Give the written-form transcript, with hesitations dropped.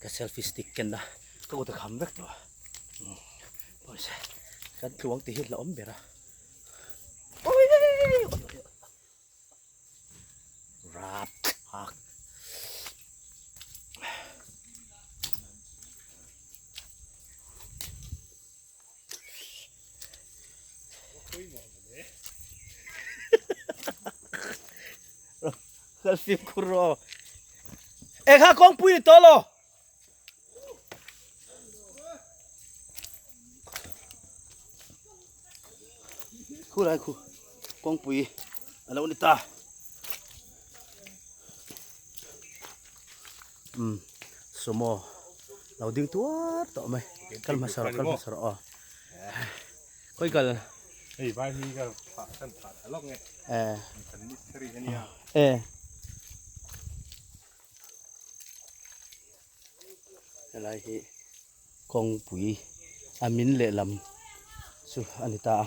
Ka selfie stick ken a ka kut a kham vek tawh a pawisa kan tluang tih hi hlauhawm ber a Rapthlak. Kal fimkhur rawh. E kha kawngpui ni tawh lo. Khu lai khu kawngpui a lo ni ta. Um sumo lo ding tuar tawh mai. Kal hmasa rawh kal hmasa rawh aw. Khawi kal? Hei vai hi ka phah kan phah thla lawk nge. Eh. Kan mistiri ania. Eh. Helai hi kawngpui a min lehlam chu a ni ta a.